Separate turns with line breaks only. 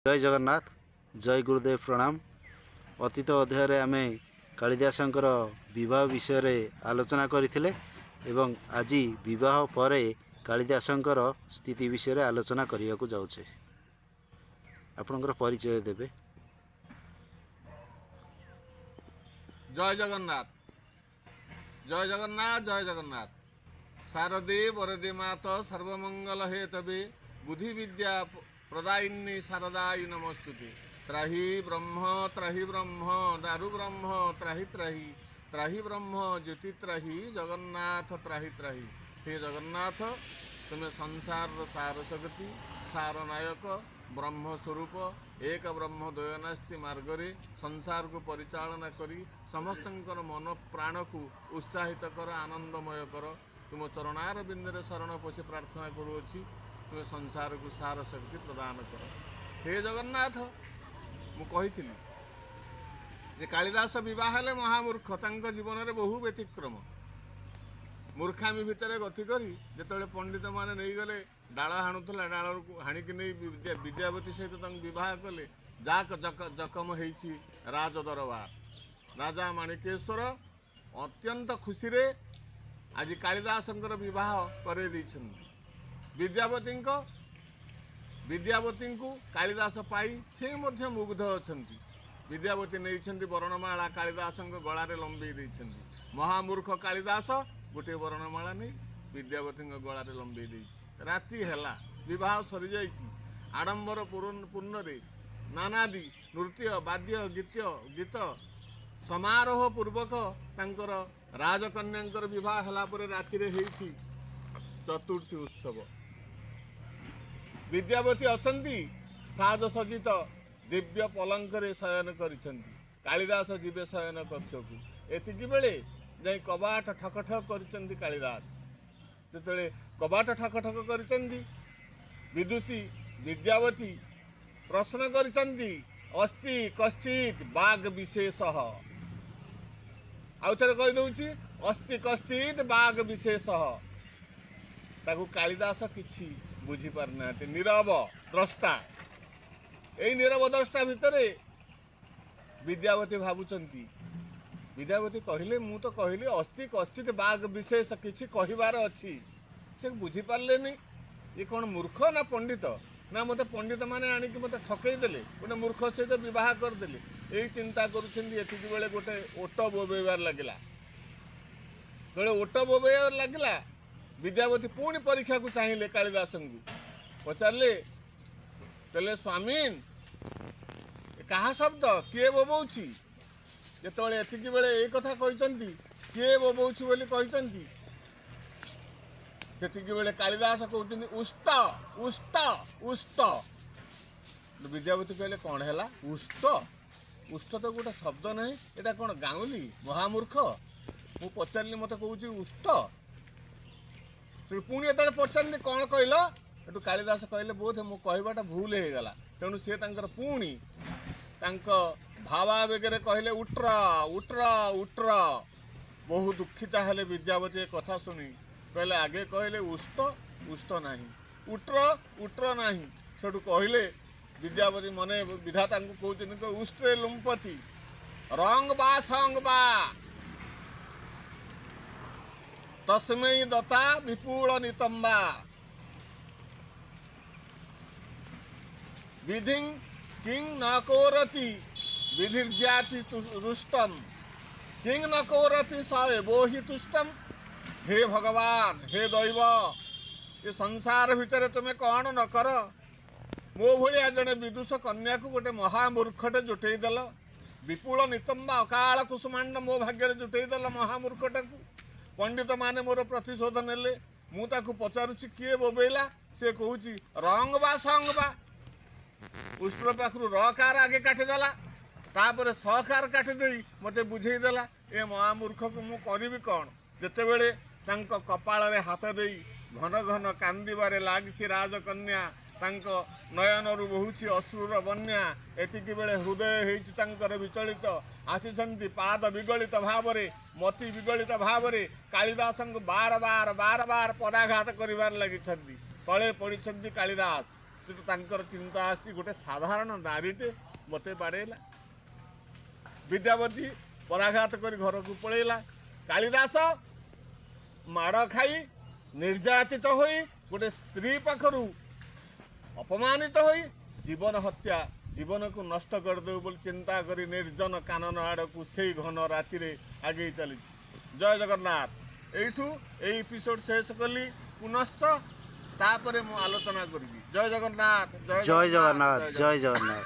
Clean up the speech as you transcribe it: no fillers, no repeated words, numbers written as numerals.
ଜୟ ଜଗନ୍ନାଥ, ଜୟ ଗୁରୁଦେବ, ପ୍ରଣାମ। ଅତୀତ ଅଧ୍ୟାୟରେ ଆମେ କାଳିଦାସଙ୍କର ବିବାହ ବିଷୟରେ ଆଲୋଚନା କରିଥିଲେ ଏବଂ ଆଜି ବିବାହ ପରେ କାଳିଦାସଙ୍କର ସ୍ଥିତି ବିଷୟରେ ଆଲୋଚନା କରିବାକୁ ଯାଉଛେ। ଆପଣଙ୍କର ପରିଚୟ ଦେବେ।
ଜୟ ଜଗନ୍ନାଥ, ଜୟ ଜଗନ୍ନାଥ, ଜୟ ଜଗନ୍ନାଥ। ଶାରଦେ ବରଦେ ମାତ ସର୍ବମଙ୍ଗଳ ହେତବେ ବୁଦ୍ଧି ବିଦ୍ୟା ପ୍ରଦାୟିନୀ ଶାରଦାୟ ନମସ୍ତୁତେ। ତ୍ରାହି ବ୍ରହ୍ମ ତ୍ରାହି ବ୍ରହ୍ମ ଦାରୁ ବ୍ରହ୍ମ ତ୍ରାହି ତ୍ରାହି ତ୍ରାହି ବ୍ରହ୍ମ ଜ୍ୟୋତି ତ୍ରାହି ଜଗନ୍ନାଥ ତ୍ରାହି ତ୍ରାହି। ହେ ଜଗନ୍ନାଥ, ତୁମେ ସଂସାରର ସାର ଶକ୍ତି, ସାର ନାୟକ, ବ୍ରହ୍ମ ସ୍ୱରୂପ, ଏକ ବ୍ରହ୍ମ ଦ୍ୱୟନାସ୍ତି ମାର୍ଗରେ ସଂସାରକୁ ପରିଚାଳନା କରି ସମସ୍ତଙ୍କର ମନ ପ୍ରାଣକୁ ଉତ୍ସାହିତ କର, ଆନନ୍ଦମୟ କର। ତୁମ ଚରଣାର ବିନ୍ଦୁରେ ଶରଣ ପଶି ପ୍ରାର୍ଥନା କରୁଅଛି, ତୁମେ ସଂସାରକୁ ସାର ଶକ୍ତି ପ୍ରଦାନ କର। ହେ ଜଗନ୍ନାଥ, ମୁଁ କହିଥିଲି ଯେ କାଳିଦାସ ବିବାହ ହେଲେ ମହାମୂର୍ଖ, ତାଙ୍କ ଜୀବନରେ ବହୁ ବ୍ୟତିକ୍ରମ। ମୂର୍ଖାମି ଭିତରେ ଗତି କରି ଯେତେବେଳେ ପଣ୍ଡିତମାନେ ନେଇଗଲେ, ଡାଳ ହାଣୁଥିଲା, ଡାଳକୁ ହାଣିକି ନେଇ ବିଦ୍ୟାବତୀ ସହିତ ତାଙ୍କୁ ବିବାହ କଲେ। ଯାକ ଜକମ ହେଇଛି ରାଜ ଦରବାର। ରାଜା ମାଣିକେଶ୍ୱର ଅତ୍ୟନ୍ତ ଖୁସିରେ ଆଜି କାଳିଦାସଙ୍କର ବିବାହ କରେଇ ଦେଇଛନ୍ତି। ବିଦ୍ୟାବତୀଙ୍କୁ କାଳିଦାସ ପାଇ ସେ ମଧ୍ୟ ମୁଗ୍ଧ ଅଛନ୍ତି। ବିଦ୍ୟାବତୀ ନେଇଛନ୍ତି ବରଣମାଳା, କାଳିଦାସଙ୍କ ଗଳାରେ ଲମ୍ବେଇ ଦେଇଛନ୍ତି। ମହାମୂର୍ଖ କାଳିଦାସ ଗୋଟିଏ ବରଣମାଳା ନେଇ ବିଦ୍ୟାବତୀଙ୍କ ଗଳାରେ ଲମ୍ବେଇ ଦେଇଛି। ରାତି ହେଲା, ବିବାହ ସରିଯାଇଛି। ଆଡ଼ମ୍ବର ପୂର୍ଣ୍ଣରେ ନାନାଦି ନୃତ୍ୟ ବାଦ୍ୟ ଗୀତ ସମାରୋହ ପୂର୍ବକ ତାଙ୍କର ରାଜକନ୍ୟାଙ୍କର ବିବାହ ହେଲା ପରେ ରାତିରେ ହେଇଛି ଚତୁର୍ଥୀ ଉତ୍ସବ। ବିଦ୍ୟାବତୀ ଅଛନ୍ତି ସାଜସଜ୍ଜିତ ଦିବ୍ୟ ପଲଙ୍କରେ ଶୟନ କରିଛନ୍ତି। କାଳିଦାସ ଯିବେ ଶୟନ କକ୍ଷକୁ, ଏତିକି ବେଳେ ଯାଇ କବାଟ ଠକ ଠକ କରିଛନ୍ତି କାଳିଦାସ। ଯେତେବେଳେ କବାଟ ଠକ ଠକ କରିଛନ୍ତି, ବିଦୁଷୀ ବିଦ୍ୟାବତୀ ପ୍ରଶ୍ନ କରିଛନ୍ତି, ଅସ୍ତି କଶ୍ଚିତ ବାଘ ବିଶେଷ। ଆଉ ଥରେ କହିଦେଉଛି, ଅସ୍ତି କଶ୍ଚିତ ବାଘ ବିଶେଷ। ତାକୁ କାଳିଦାସ କିଛି ବୁଝିପାରୁନାହାନ୍ତି। ନୀରବ ଦ୍ରଷ୍ଟା। ଏଇ ନୀରବ ଦ୍ରଷ୍ଟା ଭିତରେ ବିଦ୍ୟାବତୀ ଭାବୁଛନ୍ତି। ବିଦ୍ୟାବତୀ କହିଲେ, ମୁଁ ତ କହିଲି ଅସ୍ତି କଶ୍ଚିତ ବାଘ ବିଶେଷ, କିଛି କହିବାର ଅଛି। ସେ ବୁଝିପାରିଲେନି, ଇଏ କ'ଣ ମୂର୍ଖ ନା ପଣ୍ଡିତ, ନା ମୋତେ ପଣ୍ଡିତମାନେ ଆଣିକି ମୋତେ ଠକେଇ ଦେଲେ, ଗୋଟେ ମୂର୍ଖ ସହିତ ବିବାହ କରିଦେଲେ, ଏଇ ଚିନ୍ତା କରୁଛନ୍ତି। ଏତିକି ବେଳେ ଗୋଟେ ଓଟ ବୋବେଇବାର ଲାଗିଲା। ଯେତେବେଳେ ଓଟ ବୋବେଇବାର ଲାଗିଲା, ବିଦ୍ୟାବତୀ ପୁଣି ପରୀକ୍ଷାକୁ ଚାହିଁଲେ, କାଳିଦାସଙ୍କୁ ପଚାରିଲେ, କହିଲେ, ସ୍ୱାମୀ, କାହା ଶବ୍ଦ, କିଏ ବୋବଉଛି? ଯେତେବେଳେ ଏତିକି ବେଳେ ଏଇ କଥା କହିଛନ୍ତି, କିଏ ବୋବଉଛି ବୋଲି କହିଛନ୍ତି, ସେତିକି ବେଳେ କାଳିଦାସ କହୁଛନ୍ତି, ଉଷ୍ଟ ଉଷ୍ଟ ଉଷ୍ଟ। ବିଦ୍ୟାବତୀ କହିଲେ, କ'ଣ ହେଲା ଉଷ୍ଟ? ଉଷ୍ଟ ତ ଗୋଟେ ଶବ୍ଦ ନାହିଁ, ଏଇଟା କ'ଣ ଗାଉଁଲି ମହାମୂର୍ଖ? ମୁଁ ପଚାରିଲି, ମୋତେ କହୁଛି ଉଷ୍ଟ। ସେଠୁ ପୁଣି ଯେତେବେଳେ ପଚାରିଲି, କ'ଣ କହିଲ? ସେଠୁ କାଳିଦାସ କହିଲେ, ବୋଧେ ମୁଁ କହିବାଟା ଭୁଲ ହେଇଗଲା। ତେଣୁ ସିଏ ତାଙ୍କର ପୁଣି ତାଙ୍କ ଭାବାବେଗରେ କହିଲେ, ଉଟ୍ର ଉଟ୍ର ଉଟ୍ର। ବହୁ ଦୁଃଖିତା ହେଲେ ବିଦ୍ୟାବତୀ ଏ କଥା ଶୁଣି। କହିଲେ, ଆଗେ କହିଲେ ଉଷ୍ଟ, ଉଷ୍ଟ ନାହିଁ, ଉଟ୍ର, ଉଟ୍ର ନାହିଁ। ସେଠୁ କହିଲେ ବିଦ୍ୟାବତୀ ମନେ ବିଧାତାଙ୍କୁ କହୁଛନ୍ତି, ଉଷ୍ଟ୍ରେ ଲୁମ୍ପତି ରଙ୍ଗ ବା ସଙ୍ଗ ବା ତସ୍ମୈ ଦତ୍ତା ବିପୁଳ ନିତମ୍ବା ବିଧିଂ କିଂ ନ କୋରତି ବିଧିର୍ଜାତି ରୁଷ୍ଟମ କିଂ ନ କୋରତି ସ ଏବୋହି ତୁଷ୍ଟମ। ହେ ଭଗବାନ, ହେ ଦୈବ, ଏ ସଂସାର ଭିତରେ ତୁମେ କ'ଣ ନ କର? ମୋ ଭଳିଆ ଜଣେ ବିଦୁଷ କନ୍ୟାକୁ ଗୋଟେ ମହାମୂର୍ଖଟେ ଜୁଟେଇ ଦେଲ। ବିପୁଳ ନିତମ୍ବା ଅକାଳ କୁସୁମାଣ୍ଡ ମୋ ଭାଗ୍ୟରେ ଜୁଟେଇ ଦେଲ ମହାମୂର୍ଖଟାକୁ। ପଣ୍ଡିତମାନେ ମୋର ପ୍ରତିଶୋଧ ନେଲେ। ମୁଁ ତାକୁ ପଚାରୁଛି କିଏ ବୋବେଇଲା, ସେ କହୁଛି ରଙ୍ଗ ବା ସଙ୍ଗ ବା। ଉଷ୍ଟ୍ର ପାଖରୁ ରକାର ଆଗେ କାଟିଦେଲା, ତାପରେ ସକାର କାଟିଦେଇ ମୋତେ ବୁଝେଇଦେଲା। ଏ ମହାମୂର୍ଖକୁ ମୁଁ କରିବି କ'ଣ? ଯେତେବେଳେ ତାଙ୍କ କପାଳରେ ହାତ ଦେଇ ଘନ ଘନ କାନ୍ଦିବାରେ ଲାଗିଛି ରାଜକନ୍ୟା, ତାଙ୍କ ନୟନରୁ ବହୁଛି ଅଶ୍ରୁର ବନ୍ୟା। ଏତିକି ବେଳେ ହୃଦୟ ହେଇଛି ତାଙ୍କର ବିଚଳିତ। ଆସିଛନ୍ତି ପାଦ ବିଗଳିତ ଭାବରେ, ମତି ବିଗଳିତ ଭାବରେ କାଳିଦାସଙ୍କୁ ବାର ବାର ବାର ବାର ପଦାଘାତ କରିବାରେ ଲାଗିଛନ୍ତି। ତଳେ ପଡ଼ିଛନ୍ତି କାଳିଦାସ। ସେଠୁ ତାଙ୍କର ଚିନ୍ତା ଆସିଛି, ଗୋଟେ ସାଧାରଣ ନାରୀଟେ ମୋତେ ବାଡ଼େଇଲା। ବିଦ୍ୟାବତୀ ପରାଘାତ କରି ଘରକୁ ପଳେଇଲା। କାଳିଦାସ ମାଡ଼ ଖାଇ ନିର୍ଯାତିତ ହୋଇ, ଗୋଟେ ସ୍ତ୍ରୀ ପାଖରୁ ଅପମାନିତ ହୋଇ, ଜୀବନ ହତ୍ୟା, ଜୀବନକୁ ନଷ୍ଟ କରିଦେବୁ ବୋଲି ଚିନ୍ତା କରି ନିର୍ଜନ କାନନ ଆଡ଼କୁ ସେଇ ଘନ ରାତିରେ ଆଗେଇ ଚାଲିଛି। ଜୟ ଜଗନ୍ନାଥ। ଏଇଠୁ ଏଇ ଏପିସୋଡ଼ ଶେଷ କଲି। ପୁନଶ୍ଚ ତାପରେ ମୁଁ ଆଲୋଚନା କରିବି। ଜୟ ଜଗନ୍ନାଥ।
ଜୟ ଜଗନ୍ନାଥ, ଜୟ ଜଗନ୍ନାଥ।